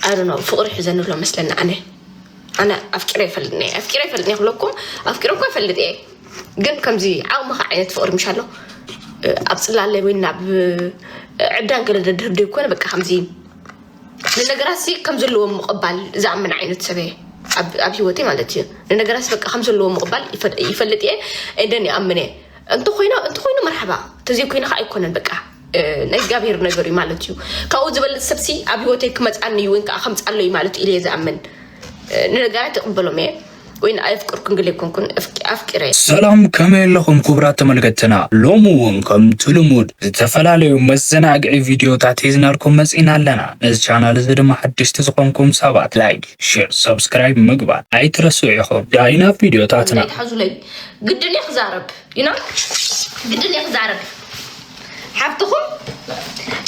I don't know፣ ፍቕሪ ሒዘኒ ኣሎ መስለኒ። ኣነ ኣነ ኣፍቂረ ይፈልጥ እየ፣ ኣፍቂረ ይፈልጥ እየ ክብለኩም፣ ኣፍቂረ እኮ ይፈልጥ እየ። ግን ከምዚ ዓቕምኻ ዓይነት ፍቕሪ ምሽ ኣሎ፣ ኣብ ጽላለ ወይ ናብ ዕብዳን ገለ ደድህብ ደይኮነ፣ በቃ ከምዚ ንነገራት ሲ ከም ዘለዎም ምቕባል ዝኣምን ዓይነት ሰብ እየ። ኣብ ኣብ ህይወተይ ማለት እዩ፣ ንነገራት በቃ ከም ዘለዎም ምቕባል ይፈ- ይፈልጥ እየ። እንደን ይኣምን እየ። እንተኮይኑ እንተኮይኑ መርሓባ፣ ተዘይኮይኑ ከዓ ኣይኮነን፣ በቃ ናይ እግዚኣብሔር ነገር እዩ ማለት እዩ። ካብኡ ዝበልጥ ሰብሲ ኣብ ህይወተይ ክመፅኣኒ እዩ ወይ ከዓ ከምፅኣሎ እዩ ማለት እዩ ኢለ እየ ዝኣምን። ንነገራት ይቕበሎም እየ። ወይ ንኣየፍቅርኩን ግለ ኣይኮንኩን፣ ኣፍቂ- ኣፍቂረ እየ። ሰላም፣ ከመይ ኣለኹም ክቡራት ተመልከትና? ሎሚ እውን ከምቲ ልሙድ ዝተፈላለዩ መዘናግዒ ቪድዮታት ሒዝናልኩም መፂና ኣለና። ነዚ ቻናል እዚ ድማ ሓደሽቲ ዝኾንኩም ሰባት ላይክ፣ ሼር፣ ሰብስክራይብ ምግባር ኣይትረስዑ ኢኹም። ዳይ ናብ ቪድዮታትና። ኣይትሓዙለይ። ግድን እየ ክዛረብ፣ you know? ግድን እየ ክዛረብ። ሓፍትኹም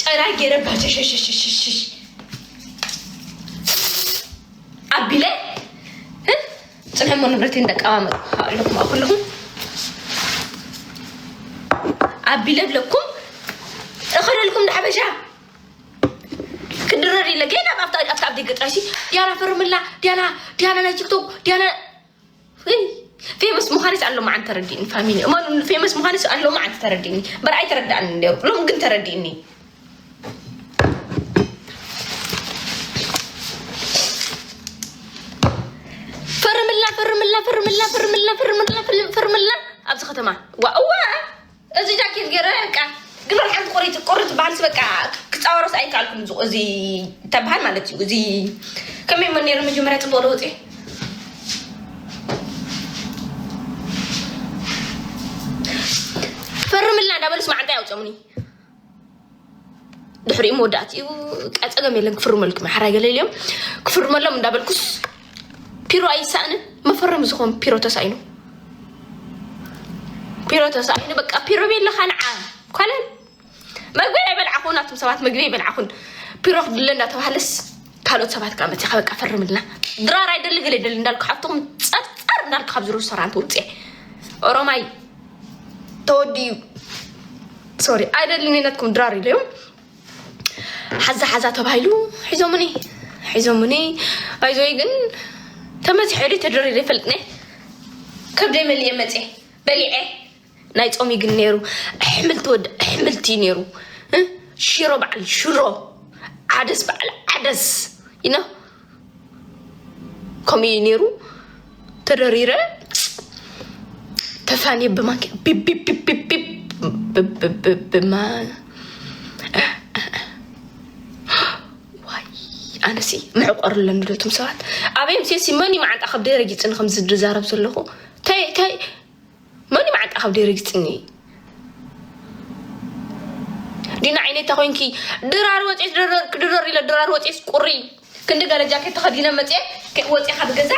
ጨላይ ገይረ ባሸሸሸሸሸሽ ኣቢለ፣ እ? ጽንሐሞ ንብረተይ እንዳቀማመጥኩ ኣለኹም፣ ኣብ ኩለኹም ኣቢለ ብለኩም እኸደልኩም ንሓበሻ። ክድረር ኢለ ገና ኣብታ ኣብታ ኣብ ደገ ጥራይሲ ዲያና ፈርምላ፣ ዲያና ዲያና ናይ ቲክቶክ ዲያና። ፌመስ ምዃንስ ኣሎ መዓንተ ተረዲእኒ ፋሚሊ። እመኑ፣ ፌመስ ምዃንስ ኣሎ መዓንተ ተረዲእኒ። በር ኣይተረዳእኒ ነይሩ፣ ሎም ግን ተረዲእኒ። ፈርምላ፣ ፈርምላ፣ ፈርምላ፣ ፈርምላ፣ ፈርምላ፣ ፈርምላ፣ ፈርምላ ኣብዚ ከተማ። ዋ፣ እዋ፣ እዚ ጃኬት ገይረ፣ በቃ፣ ግን ወላ ሓንቲ ቁሪ፣ ቁሪ ትበሃልስ፣ በቃ፣ ክጻወሮስ ኣይከኣልኩን። እዚ፣ እዚ ተበሃል ማለት እዩ። እዚ ከመይ እሞ ነይሩ መጀመርያ ጽቡቕ ዶ ወጽኤ? ፈርምልና እንዳበሉስ መዓንጣ ያውጽሙኒ። ድሕሪኡ መወዳእትኡ ቃ ጸገም የለን ክፍርመልኩም። ሓራይ ገለ ኢሎም ክፍርመሎም እንዳበልኩስ ፒሮ ኣይሳእንን። መፈረሚ ዝኾን ፒሮ ተሳኢኑ። ፒሮ ተሳኢኑ፣ በቃ ፒሮ ቤለኻ ንዓ። ኳለን መግቢ ኣይበልዓኹን፣ ኣቱም ሰባት መግቢ ኣይበልዓኹን። ፒሮ ክድለ እንዳተባህለስ ካልኦት ሰባት ከዓ መፂኻ በቃ ፈርምልና። ድራር ኣይደሊ ገለ ይደሊ እንዳልኩ ሓፍትኹም ጸርጸር እንዳልኩ ካብዚ ሬስቶራንት ውፅኤ። ኦሮማይ ተወዲኡ። ሶሪ፣ ኣይደልን ናትኩም ድራር ኢለዮም። ሓዛ ሓዛ ተባሂሉ ሒዞሙኒ፣ ሒዞሙኒ። ኣይዞይ ግን ተመዚሐ ድዩ ተደሪረ ይፈልጥኒ። ከብደይ መሊኤ መፅኤ፣ በሊዐ። ናይ ጾሚ ግን ነይሩ። ኣሕምልቲ ወድ-፣ ኣሕምልቲ ነይሩ። እ? ሽሮ በዓል ሽሮ። ዓደስ በዓል ዓደስ። You know? ከምኡ እዩ ነይሩ። ተደሪረ ተፋንየ ብማንኪ ቢብ ቢብ ቢብ ቢብ ቢብ ብ-፣ ብ-፣ ብ-፣ ብማ-፣ ዋይ፣ ኣነሲ መዕቆር ኣለኒ ዶ እቶም ሰባት? ኣበይ ምሴሲ መን እዩ መዓንጣ ከብደይ ረጊጽኒ ከምዚ ዝዛረብ ዘለኹ? ታይ፣ ታይ፣ መን እዩ መዓንጣ ከብደይ ረጊጽኒ? ዲና ዓይነይ እታ ኮይንኪ ድራር ወጤስ ድረር፣ ክድረር ኢለ ድራር ወጤስ ቁሪ ክንዲ ገለ ጃኬት ተኸዲነ መጽየ ከ-፣ ወጽየ ካብ ገዛ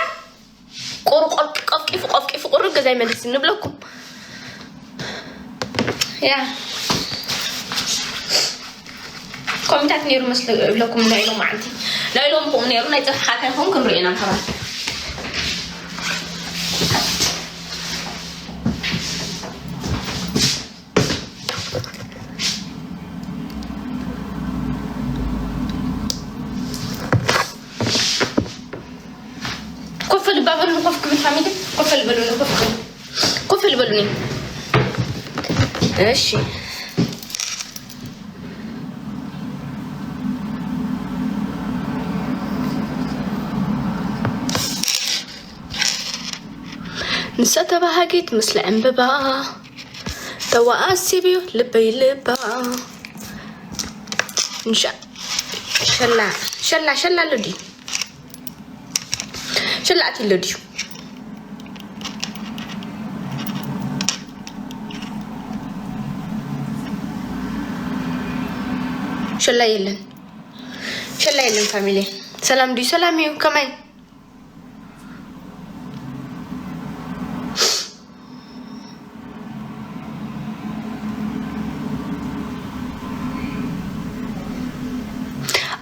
ቁሪ ቆልቂ-፣ ቆፍቂፉ፣ ቆፍቂፉ ቁሪ ገዛ ይመልስ ንብለኩም። ያ። ኮሚታት ነይሩ መስለ እብለኩም ናይ ሎም መዓልቲ። ናይ ሎም ኹም ነይሩ፣ ናይ ጽባሕ ካታ ይኹም ክንርኢ ኢና ምሕባር። ኮፍ ልባ በሉኒ፣ ኮፍ ክብል ፋሚሊ፣ ኮፍ ልበሉኒ፣ ኮፍ ክብል፣ ኮፍ ልበሉኒ። እሺ። ንሳ ተባሃጊት ምስለ ዕምበባ፣ ተዋኣሲብ እዩ ልበይ ልባ። እንሻ-፣ ሸላ፣ ሸላ፣ ሸላ ኣሎ ድዩ? ሸላ ኣትዩ ኣሎ ድዩ? ሸላ የለን። ሸላ የለን ፋሚሊ። ሰላም ድዩ? ሰላም እዩ። ከመይ?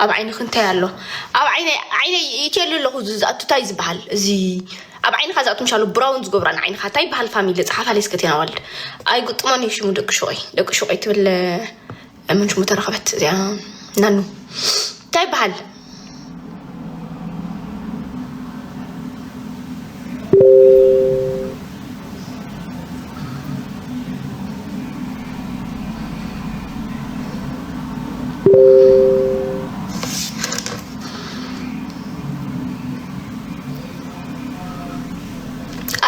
ኣብ ዓይንኺ እንታይ ኣሎ? ኣብ ዓይነይ፣ ዓይነይ ይትየሉ ኣለኹ። እዚ ዝኣቱ እንታይ ዝበሃል? እዚ ኣብ ዓይንኻ ዝኣቱ ምሻሉ ብራውን ዝገብራ ንዓይንኻ እንታይ ይበሃል? ፋሚሊ ጸሓፋለይ እስከ ቴና ዋልድ። ኣይግጥሞን እዩ ሽሙ ደቂ ሹቐይ። ደቂ ሹቐይ ትብል፣ እ፣ ምን ሽሙ ተረኸበት እዚኣ ናኑ። እንታይ ይበሃል?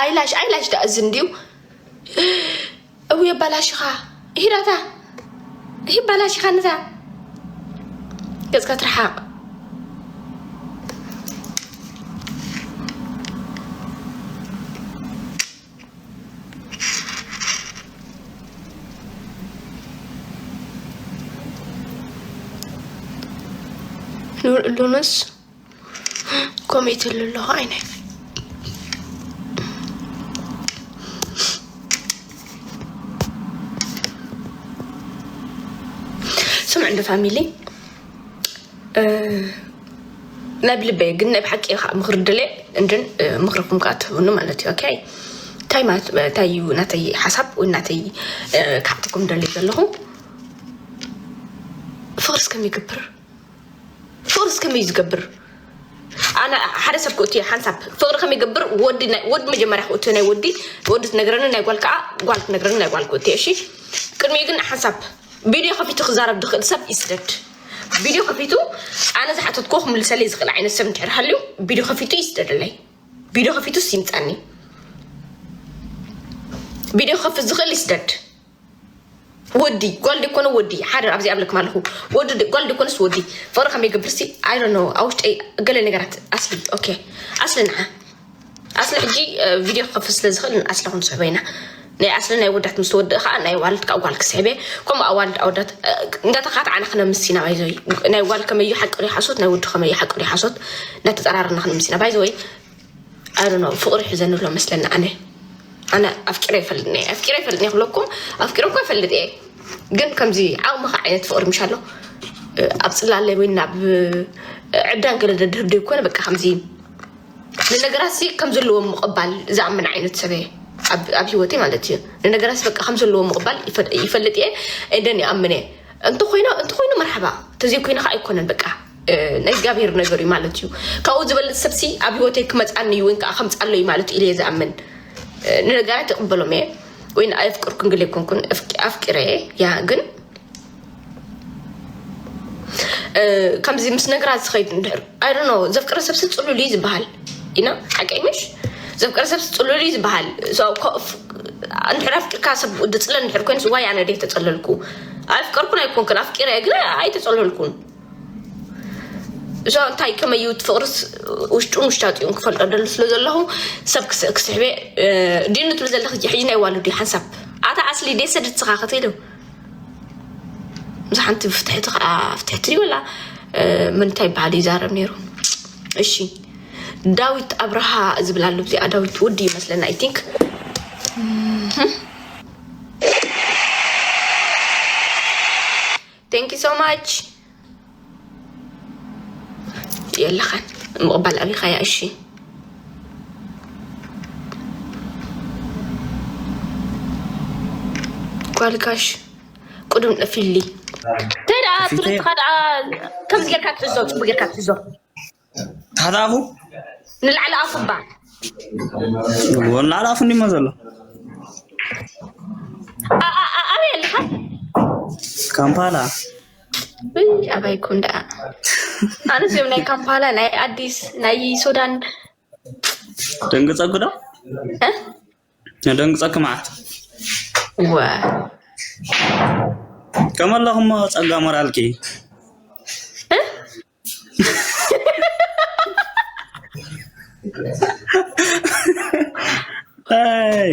ኣይላሽ ኣይላሽ ደኣ እዚ እንድዩ። እው የባላሽኻ። ሂዳታ ይባላሽኻ ነታ ገጽካ ትርሓቕ። ሉኑስ ኮሜት ይሉ ኣለኹ ዓይነ። ስምዕ እንደ ፋሚሊ፣ እ፣ ናይ ብልበይ ግን ናይ ብሓቂ ከዓ ምኽሪ ደልየ እንድን፣ እ፣ ምኽርኹም ከዓ ትህቡኒ ማለት እዩ። ኦኬ፣ እንታይ ማለት፣ እንታይ እዩ ናተይ ሓሳብ ወይ ናተይ፣ እ፣ ካብትኩም ደልየ ዘለኹ ፍቕርስ ከመይ ይገብር? ፍቕርስ ከመይ እዩ ዝገብር? ኣነ ሓደ ሰብ ክእቱ እየ ሓንሳብ። ፍቕሪ ከመይ ይገብር? ወዲ ናይ-፣ ወዲ መጀመርያ ክእቱ ናይ ወዲ፣ ወዲ ትነግረኒ ናይ ጓል ከዓ፣ ጓል ትነግረኒ ናይ ጓል ክእቱ እየ። እሺ? ቅድሚኡ ግን ሓንሳብ ቪድዮ ከፊቱ ክዛረብ ዝኽእል ሰብ ይስደድ። ቪድዮ ከፊቱ ኣነ ዝሓተትኩ ክምልሰለይ ዝኽእል ዓይነት ሰብ እንድሕር ሃልዩ ቪድዮ ከፊቱ ይስደደለይ። ቪድዮ ከፊቱስ ይምጻኒ። ቪድዮ ከፍት ዝኽእል ይስደድ። ወዲ ጓል ደኮነ ወዲ ሓደ ኣብዚ ኣብለክም ኣለኹ። ወዲ ድ-፣ ጓል ደኮነስ ወዲ ፍቕሪ ከመይ ገብርሲ? I don't know። ኣብ ውሽጠይ ገለ ነገራት ኣስሊ። ኦኬ፣ ኣስሊ ንዓ ኣስሊ ሕጂ፣ እ፣ ቪድዮ ክኸፍት ስለ ዝኽእል ንኣስሊ ክንስሕቦ ኢና። ናይ ኣስሊ ናይ ወዳት ምስ ተወድእ ከዓ ናይ ዋልድ ከዓ ጓል ክስሕብ እየ። ከምኡ ኣዋልድ ኣወዳት፣ እ፣ እንዳተኻትዓና ክነምስ ኢና። ባይዘይ ናይ ጓል ከመይ እዩ ሓቂ ዶ ይሓሶት፣ ናይ ወዲ ከመይ እዩ ሓቂ ዶ ይሓሶት እንዳተጠራረና ክነምስ ኢና። ባይዘወይ I don't know፣ ፍቕሪ ሒዘኒ ኣሎ መስለኒ። ኣነ ኣነ ኣፍቂረ ይፈልጥ እየ፣ ኣፍቂረ ይፈልጥ እየ ክብለኩም፣ ኣፍቂረ እኮ ይፈልጥ እየ። ግን ከምዚ ዓቕምኻ ዓይነት ፍቕሪ ምሽ ኣሎ፣ ኣብ ጽላለይ ወይ ናብ ዕብዳን ገለ ደድህብ ደይኮነ፣ በቃ ከምዚ ንነገራት ሲ ከም ዘለዎም ምቕባል ዝኣምን ዓይነት ሰብ እየ። ኣብ፣ ኣብ ህይወተይ ማለት እዩ። ንነገራት በቃ ከም ዘለዎም ምቕባል ይፈ-፣ ይፈልጥ እየ፣ እንደን ይኣምን እየ። እንተኾይኑ፣ እንተኾይኑ መርሓባ፣ ተዘይኮይኑ ከዓ ኣይኮነን በቃ። እ፣ ናይ እግዚኣብሔር ነገር እዩ ማለት እዩ። ካብኡ ዝበልጽ ሰብሲ ኣብ ህይወተይ ክመጽኣኒ እዩ ወይ ከዓ ከምጽኣሎ እዩ ማለት እዩ ኢለ እየ ዝኣምን። እ፣ ንነገራት ይቕበሎም እየ። ወይ ንኣየፍቅርኩን ግለ ኣይኮንኩን፣ ኣፍቂ-፣ ኣፍቂረ እየ። ያ ግን፣ እ፣ ከምዚ ምስ ነገራት ዝኸይድ እንድሕር፣ I don't know፣ ዘፍቅረ ሰብሲ ጽሉል እዩ ዝበሃል ኢና፣ ሓቀይ ምሽ? ዘፍቅረ ሰብሲ ጽሉል እዩ ዝበሃል። So፣ ኮ-፣ ፍ-፣ እንድሕር ኣፍቂርካ ሰብ ድጽለ እንድሕር ኮይኑስ፣ ዋይ ኣነ ደይ ተጸለልኩ። ኣፍቀርኩን ኣይኮንኩን፣ ኣፍቂረ እየ ግን ኣይተጸለልኩን። እዛ እንታይ ከመይ እዩ እቲ ፍቕርስ ውሽጡን ውሽጣጢኡን ክፈልጦ ደሉ ስለ ዘለኹ ሰብ ክስ-፣ ክስሕቤ፣ እ፣ ድዩ ንትብል ዘለኺ ሕጂ ናይ ዋልዱ ሓንሳብ። ኣታ ኣስሊ ደይ ሰድት ስኻ ክትኢሉ። እዛ ሓንቲ ፍትሕቲ ከዓ ፍትሕቲ ድዩ ወላ፣ እ፣ ምን እንታይ በሃል ይዛረብ ነይሩ? እሺ። ዳዊት ኣብርሃ ዝብል ኣሎ። እዚኣ ዳዊት ወዲ ይመስለና፣ I think። Thank you so much። የለኻን ምቕባል ኣቢኻያ። እሺ ጓልካሽ ቅዱም ጠፊሊ። እንታይ ደኣ ትብልትኻ ደኣ ከምዚ ጌርካ ትሕዞ፣ ጽቡቅ ጌርካ ትሕዞ። ታሕቲ ኣፉ? ንላዕሊ ኣፉ እባ። ወን ላዕሊ ኣፉ እንዲሞ ዘሎ። ኣ-፣ ኣ-፣ ኣ-፣ ኣበይ ኣለኻ? ካምፓላ። ውይ፣ ኣባይኩም ደኣ። ኣነስ እዮም ናይ ካምፓላ፣ ናይ ኣዲስ፣ ናይ ሱዳን። ደንግጸኩ ዶ? እ? ደንግጸኩ መዓት። ወ። ከመለኹሞ ጸጋ ሞራልኪ። እ? ኣይ፣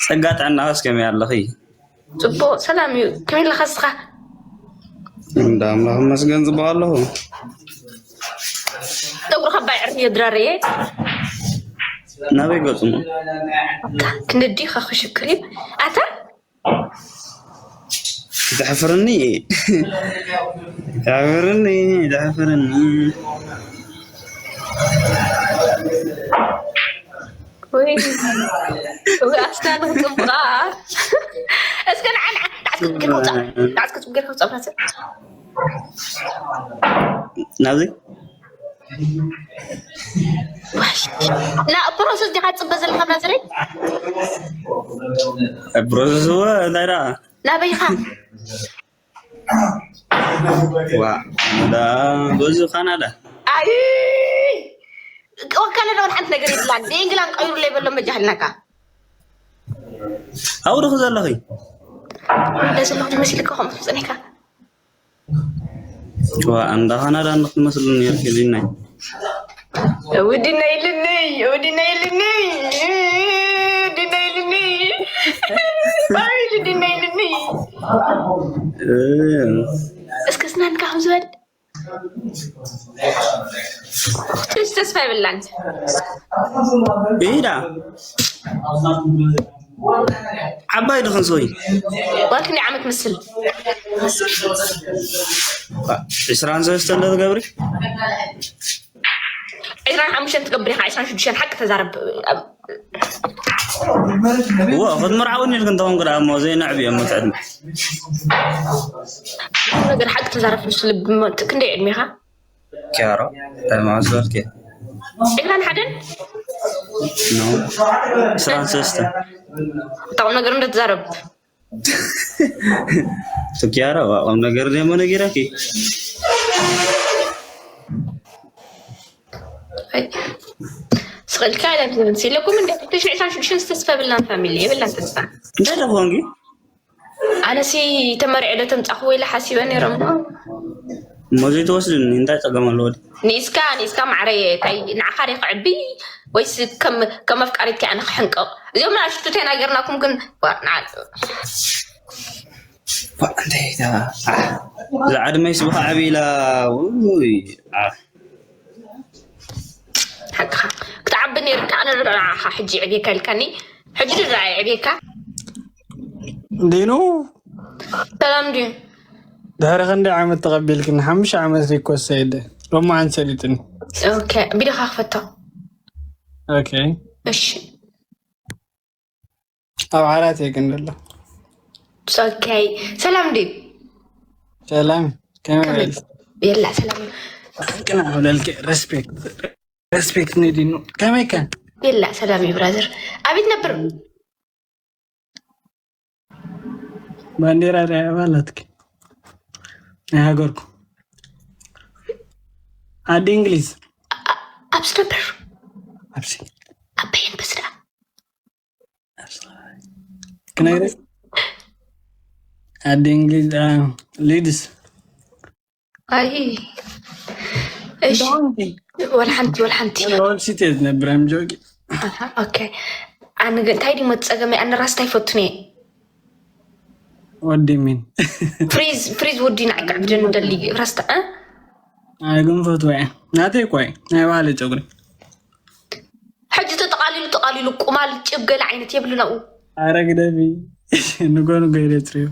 ጸጋ ጥዕናኸስ ከመይ ኣለኺ? ጽቡቕ፣ ሰላም እዩ። ከመይ ኣለኻ እስኻ? እንዳ ኣምላኽ ይመስገን፣ ጽቡቕ ኣለኹ። ጸጉርኻ ባይ ዕርፊ የድራረየ። ናበይ ገጹ? ክንዲ ዲኻ ክሽክር እዩ። ኣታ ተሕፍርኒ፣ ተሕፍርኒ፣ ተሕፍርኒ። ወይ፣ ወይ፣ ኣስናንኺ ጽቡቓ። እስከ ንዓ፣ ንዓ፣ ንዓ፣ እስከ ጽቡቕ ጌርካ ውጻእ። ንዓ፣ እስከ ጽቡቕ ጌርካ ውጻእ፣ ብራዘር። ናብዚ? ዋይ። ና ፕሮሰስ ዲኻ ትጽበ ዘለኻ ብራዘረይ? ፕሮሰስ እወ፣ እንታይ ደኣ? ናበይ ኢኻ? ዋ፣ ዳ፣ በዚ ካናዳ። ኣይ፣ ወካነ ዶ ሓንቲ ነገር ይብላን ብእንግላን ቀይሩ ለይ በሎ መጃህልናካ ኣብኡ ዶ ዘለኺ እንደ ዘለኹ መሲልካ ከምኡ ትብፅኒካ ዋ እንዳ ካናዳ እንክትመስሉ ነርኪ ዲናይ ውድና ይልኒ ውድና ይልኒ ውድና ይልኒ ውድና ይልኒ እስከ ስናንካ ከም ዝበል ትንሽ ተስፋ ይብላን ኢዳ ዓባይ ድኽን ሰውይ ጓል ክንደይ ዓመት ምስል ዕስራን ሰለስተን ዶ ትገብሪ ዕስራን ሓሙሽተን ትገብር ኢኻ ዕስራን ሽዱሽተን ሓቂ ተዛረብ እዎ ክትምርዓውኒ ኢልክ እንተኾንኩ ደኣ እሞ ዘይንዕብዮ እሞ ትዕድመ ነገር ሓቂ ተዛረብ ንሱ ልቢ ክንደይ ዕድሜኻ ኪያሮ እንታይ መዓስ በልኪ ዕስራን ሓደን ነው ስራን ሰስተ ታው ነገር እንደተዛረብ ኪያሮ ቁም ነገር ደሞ ነጊራኪ ስቕልካ ኢለን ትብል ሲለኩም እንደ ትሽዕ ዕስራን ሽዱሽተን ዝተስፋ የብላን ፋሚሊ የብላን ተስፋ እንታይ ደኾንኪ ኣነሲ ተመሪዐ ዶ ተምፃኹ ወይለ ሓሲበ ነይሮም እሞ ዘይትወስድኒ እንታይ ፀገም ኣለዎ ንስካ ንስካ ማዕረ ታይ ንዓኻ ደ ክዕቢ ወይስ ከም ከም ኣፍቃሪት ከኣ ንክሕንቀቕ እዚኦም ንኣሽቱ ተናገርናኩም ግን ዋ፣ ንዓ- እንታይ ዝዓድመይስ ብካ ዓብይ ኢላ ውይ ሓቅኻ ክትዓቢ ነይርካ ኣነ ንዓኻ ሕጂ ዕብየካ ኢልካኒ ሕጂ ንረኣ ዕብየካ ዲኑ ሰላም ድዩ ድሕሪ ክንደይ ዓመት ተቐቢልክኒ ሓሙሽተ ዓመት ዘይኮሰ የደ ሎማዓን ሰሊጥኒ ኦኬ ቢድኻ ክፈቶ ኦኬ እሺ ኣብ ዓራት እየ ግን ዘሎ ኦኬ ሰላም ድዩ ሰላም ከመይ በልክ የላ ሰላም እዩ ቅና ክብለልክ ሬስፔክት ሬስፔክት ንዲኑ ከመይ ከ የላ ሰላም እዩ ብራዘር ኣቤት ነብር ባንዴራ ዳያባ ኣላትክ ናይ ሃገርኩ ዓዲ እንግሊዝ ኣብዚ ነብር ኣብዚ ኣበየን በስዳ ክነግረሽ ዓዲ እንግሊዝ አ፣ ሊድስ ኣይ እሺ ወላ ሓንቲ ወላ ሓንቲ ሆል ሲቲ እየ ዝነብር ኣም ጆኪ ኣሃ፣ ኦኬ ኣነ ግን እንታይ ድሞ ፀገመይ ኣነ ራስታ ይፈቱን እየ ወዲ ሚን ፍሪዝ ፍሪዝ ወዲ ንዓቂ ዕብድን ደሊ ራስታ እ? ኣነ ግን ፈትዋ እየ ናተይ እኳ እዩ ናይ ባህሊ ፀጉሪ ሕጂ ተጠቃሊሉ ጠቃሊሉ ቁማል ጭብ ገለ ዓይነት የብሉን ኣብኡ ኣረ ግደፊ ንጎ ንጎ ኢለ ፅርዮ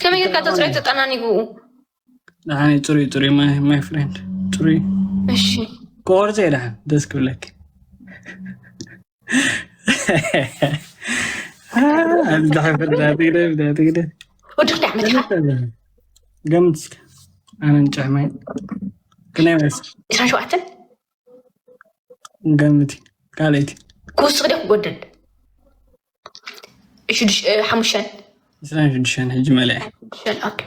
ከመይ ጌርካ ተፅሪዮ ተጠናኒጉ ደሓን እዩ ፅሩይ ፅሩይ ማይ ፍሬንድ ፅሩይ እሺ ክቆርፀ እየ ደሓን ደስ ክብለክ ኣዝዳሕፍር ዳትግደ ዳትግደ ወዲ ክንደይ ዓመት ኢኻ ገምት እስከ ኣነ እንጨሕ ማይ ክንደይ መስ ዕስራን ሸውዓተን ገምቲ ካልኣይቲ ክውስኽ ደ ክጎድል ሽዱሽ እ፣ ሓሙሽተን ዕስራን ሽዱሽተን ሕጂ መለያ ሽዱሽተን ኦኬ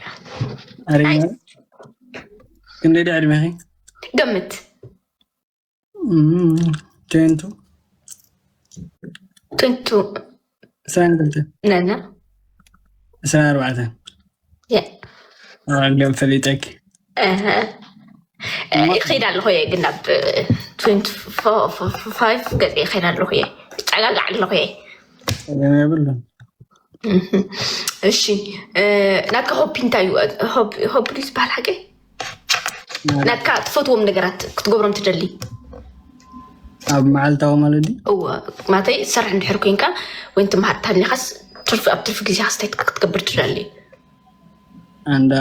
ኣሪና ክንደይ ዳ ዕድሜኺ ገምት ቴንቱ ትንቱ ዕስራን ክልተ ነና ዕስራን ኣርባዕተን የ ኣዋግም ፈሊጠኪ እኸ ይኸይድ ኣለኹ እየ ግን ናብ ትንቲ ፋይቭ ገፅ ይኸይድ ኣለኹ እየ ይፀጋጋዕ ኣለኹ እየ ጸገም የብሉን እሺ ናትካ ሆቢ እንታይ እዩ ሆቢ ድዩ ዝበሃል ሓቂ ናትካ ትፈትዎም ነገራት ክትገብሮም ትደሊ ኣብ መዓልታዊ ማለት ድዩ እወ ማተይ ትሰርሕ እንድሕር ኮይንካ ወይ ትምሃር ታሊኻስ ትርፊ ኣብ ትርፊ ግዜኻስ እንታይ ክትገብር ትደሊ እንዳ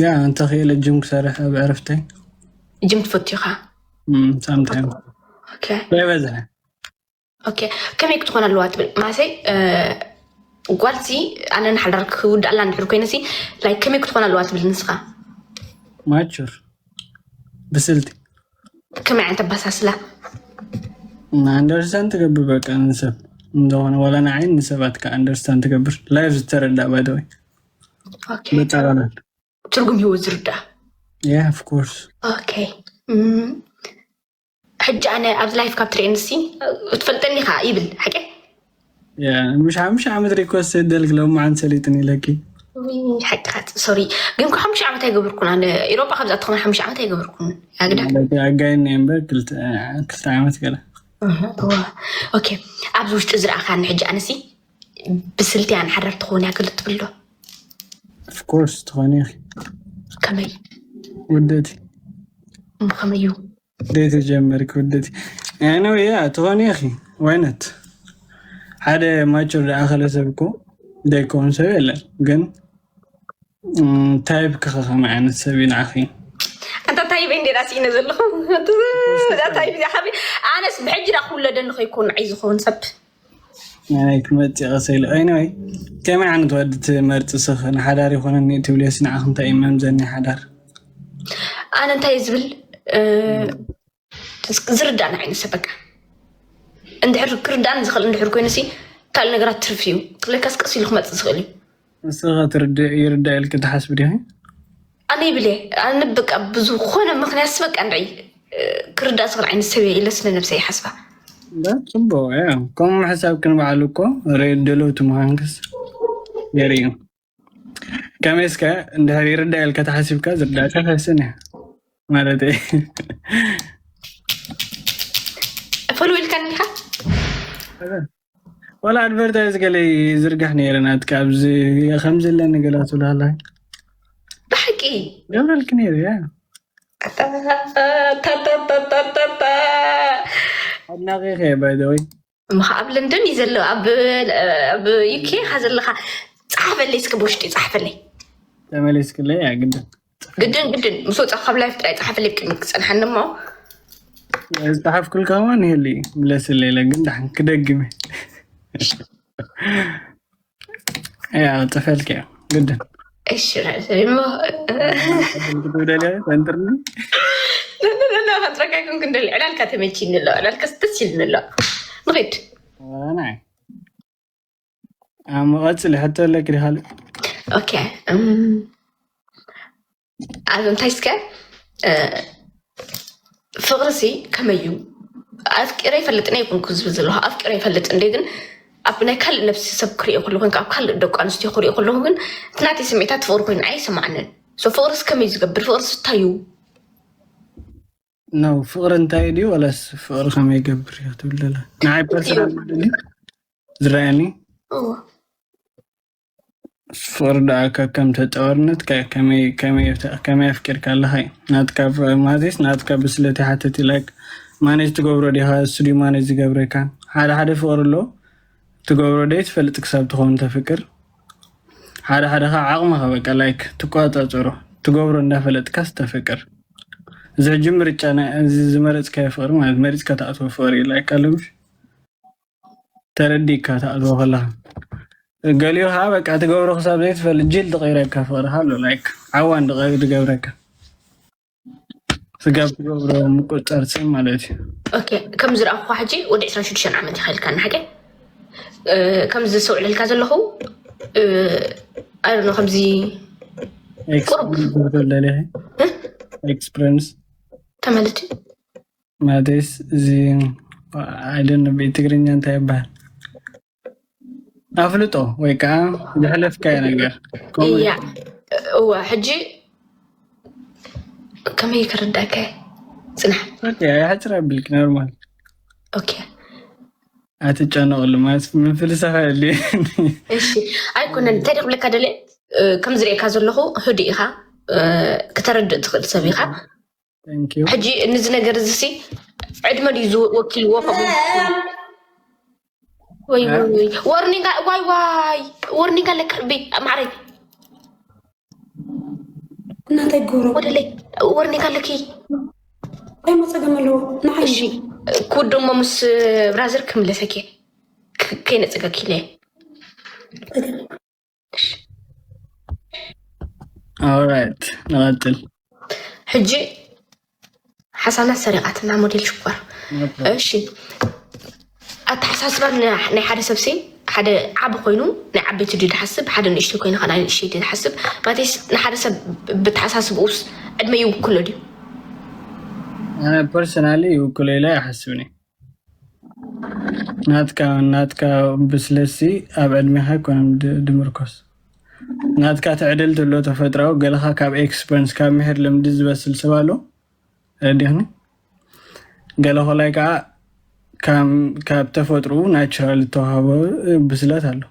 ያ እንተኽኢለ ጅም ክሰርሕ ኣብ ዕረፍተይ ጅም ትፈትዩ ኢኻ ሳምታይም ኦኬ ዘይበዝሐ ኦኬ ከመይ ክትኾን ኣለዋ ትብል ማለተይ ጓልሲ ኣነ ንሓዳር ክውድኣላ እንድሕር ኮይነሲ ላይ ከመይ ክትኾን ኣለዋ ትብል ንስኻ ማቹር ብስልቲ ከመይ ዓይነት ኣባሳስላ ኣንደርስታንድ ትገብር በቃ ንሰብ እንደሆነ ወላ ንዓይን ንሰባት ከ ኣንደርስታንድ ትገብር ላይፍ ዝተረዳ ባይደወይ ኦኬ በጠቃላል ትርጉም ህይወት ዝርዳእ ያ ኦፍኮርስ ኦኬ እም፣ ሕጂ ኣነ ኣብዚ ላይፍ ካብ ትርእየኒ ሲ ትፈልጠኒ ኢኻ ይብል ሓቂ። ምሽ ሓሙሽተ ዓመት ሪኮስት ደልክ ሎማዓንቲ ሰሊጥኒ ኢለኪ። ሓቂ ሶሪ ግን ሓሙሽተ ዓመት ኣይገበርኩን ኣነ። ኤሮጳ ካብ ዝኣተኹ ሓሙሽተ ዓመት ኣይገበርኩን። ኣግዳ ማለት ኣጋይኒ እምበር ክልተ ክልተ ዓመት ገለ። ኦኬ። ኣብዚ ውሽጢ ዝረኣኻኒ ሕጂ ኣነሲ ብስልቲ እያ ንሓዳር ትኸውን እያ ክልት ትብል ዶ? ኦፍኮርስ ትኾኒ ኢኺ ከመይ ውደቲ። ከመይ እዩ? ደይ ተጀመርክ ውደቲ። ያነው ያ ትኾኒ ኢኺ ዋይነት ሓደ ማቹር ዝኣኸለ ሰብ እኮ ዘይከውን ሰብ የለን። ግን ታይፕ ክኸኸም ዓይነት ሰብ እዩ ንዓኺ። ኣንታ ታይበይ እንዴ ዳስኢነ ዘለኹ እዛ ታይብ እዚኣ ሓቢ ኣነስ ብሕጂ ዳ ክውለደኒ ከይኮን ንዓይ ዝኸውን ሰብ ናይ ክመፅእ ቀሰ ኢሉ ኣይነወይ። ከመይ ዓይነት ወዲ ትመርፂ ስኽ ንሓዳር ይኮነኒ ትብልዮስ ንዓኽ እንታይ እዩ መምዘኒ ሓዳር? ኣነ እንታይ ዝብል እ፣ ዝርዳእና ዓይነት ሰብ በቃ እንድሕር ክርዳእኒ ዝኽእል እንድሕር ኮይኑ ሲ ካልእ ነገራት ትርፍ እዩ። ክለካስ ቀስ ኢሉ ክመፅእ ዝኽእል እዩ። ንስኻ ትርድእ ይርዳእ ኢልክ ትሓስብ ዲኺ? ኣነ ይብል እየ ኣነ በቃ ብዝኾነ ምክንያት በቃ እንድዒ እ፣ ክርዳእ ዝኽእል ዓይነት ሰብ እየ ኢለ ስለ ነብሰይ ይሓስባ። ዳ ጽቡቅ እያ። ከምኡ ምሕሳብ ክንበዓሉ እኮ ሬድ ደለውቲ ምዃንክስ የርኢ እዩ። ከመይ እስከ እንድሕር ይርዳእ ኢልካ ተሓሲብካ ዝርዳእካ ከስን እያ ማለት እየ። ፈሉ ኢልካ ኒካ ወላ ኣድቨርታይዝ ገለ ይዝርጋሕ ነይረ ናትካ ኣብዚ ከም ዘለኒ ገላ ትብላላ ብሓቂ ገብረልክ ነይሩ ያ ታታታታታታ ኣድናቂ ከ ባይደወይ እሞ ኣብ ለንደን እዩ ዘሎ ኣብ ኣብ ዩኬ ካ ዘለካ ፃሓፈለይ እስከ ብውሽጢ ፃሓፈለይ ተመሊስክለይ ያ ግድን ግድን ግድን ምስ ወፃ ካብ ላይፍ ጥራይ ፃሓፈለይ ቅድሚ ክፀንሓኒ እሞ ዝፀሓፍኩልካ እዋን ይህሉ እዩ ምለስለይ ኢለ ግን ዳሕን ክደግም እየ ያ ፅፈልክ እያ ግድን እሺ ራእሰይ እሞ ክትብደልያ ፈንጥርኒ ነነነነ ከንፅረካ ይኮንኩ እንደል ዕላልካ ተመቺኒ ኣሎ ዕላልካ ደስ ኢልኒ ኣሎ ንኺድ ናይ ኣብ መቐፅሊ ሕቶ ኣለክ ዲኻል ኦኬ እም፣ ኣብ እንታይ እስከ እ፣ ፍቕሪ ሲ ከመይ እዩ ኣፍቂረ ይፈልጥ ናይ ይኮንኩ ዝብል ዘለኹ ኣፍቂረ ይፈልጥ እንደ ግን ኣብ ናይ ካልእ ነብሲ ሰብ ክሪኦ ከለኹ ካብ ካልእ ደቂ ኣንስትዮ ክሪኦ ከለኹ ግን እቲ ናተይ ስምዒታት ፍቕሪ ኮይኑ ኣይሰማዕንን ሶ ፍቕርስ ከመይ እዩ ዝገብር ፍቕርስ እንታይ እዩ ነው ፍቕሪ እንታይ ድዩ ወላስ ፍቕሪ ከመይ ይገብር እዩ ክትብል ዘላ ንዓይ ፐርሰናል ማለት ድዩ ዝረኣየኒ እዎ ፍቕሪ ደኣ ከከም ተጻዋርነት ከ- ከመይ ከመይ ከመይ ኣፍቂርካ ኣለኻ እዩ ናትካ ፍ- ማለትስ ናትካ ብስለት ይሓትት እዩ ላይክ ማኔጅ ትገብሮ ዲኻ እሱ ድዩ ማኔጅ ዝገብረካ ሓደ ሓደ ፍቕሪ ኣሎ ትገብሮ ደይ ትፈልጥ ክሳብ ትኸውን ተፍቅር ሓደ ሓደ ከዓ ዓቕምኻ በቃ ላይክ ትቆጻጸሮ ትገብሮ እንዳፈለጥካስ ተፍቅር እዚ ሕጂ ምርጫ ናይ- እዚ ዝመረፅካዮ ፍቕሪ ማለት መሪፅካ ትኣትዎ ፍቕሪ እዩ ላይክ ኣለምሽ ተረዲእካ ትኣትዎ ከለኻ ገሊኡ ከዓ በቃ ትገብሮ ክሳብ ዘይትፈልጥ ጅል ትቐይረካ ፍቕርካ ኣሎ ላይክ ዓዋን ድቐ- ድገብረካ ስጋብ ትገብሮ ምቁፅፃር ስም ማለት እዩ ኦኬ ከም ዝረኣኹ ሕጂ ወዲ ዕስራን ሽዱሽተን ዓመት ይኸልካ ንሓቂ እ፣ ከምዚ ዘስተውዕለልካ ዘለኹ ኣይ ዶንት ኖ ከምዚ ኤክስፕሪንስ እንታይ ማለት እዩ ማለትስ እዚ ኣይደን ቤት ትግርኛ እንታይ ይበሃል ኣፍልጦ ወይ ከዓ ዝሕለፍካዮ ነገር ከምኡ እያ እወ ሕጂ ከመይ ክርዳእካ ጽናሕ ሕፅር ኣቢልክ ኖርማል ኦኬ ኣትጨነቕሉ ማለት ምፍልሳፍ ኣየድልየኒ እሺ ኣይኮነን እንታይ ክብለካ ደለ ከም ዝርእየካ ዘለኹ ህዱእ ኢኻ ክተረድእ ትኽእል ሰብ ኢኻ Thank you ሕጂ ንዚ ነገር እዚ ሲ ዕድመ ድዩ ዝወኪልዎ ከምኡ ወይ ወይ ወይ ዋርኒንግ ዋይ ዋይ ዋርኒንግ ኣለካ ልቢ ማዕረይ እናታይ ክገብሮ ወደለይ ወርኒካ ኣለኪ እንታይ መፀገም ኣለዎ ንዓይ እሺ ኩድ ደሞ ምስ ብራዘር ክምለሰኪ ከይነፀገኪ ኢለ Alright ንቐፅል ሕጂ ሓሳብና ሰሪቓትና ሞዴል ሽኮር እሺ ኣተሓሳስባ ናይ ሓደ ሰብሲ ሓደ ዓቢ ኮይኑ ናይ ዓበይቲ ድዩ ዝሓስብ ሓደ ንእሽተይ ኮይኑ ከ ናይ ንእሽተይ ድዩ ዝሓስብ ማለተይስ ንሓደ ሰብ ብተሓሳስብኡስ ዕድመ ይውክሎ ድዩ ኣነ personally ይውክሎ ኢለ ኣይሓስብን እየ። ናትካ ናትካ ብስለሲ ኣብ ዕድሜኻ ኣይኮነን ድ- ድምርኮስ። ናትካ ትዕድል ትብሎ ተፈጥራዊ ገለኻ ካብ ኤክስፐርንስ ካብ ምሕር ልምዲ ዝበስል ሰብ ኣሎ ረዲኽኒ። ገለ ኮላይ ከዓ ካብ ተፈጥሩ ናቹራል ዝተዋሃቦ ብስለት ኣሎ።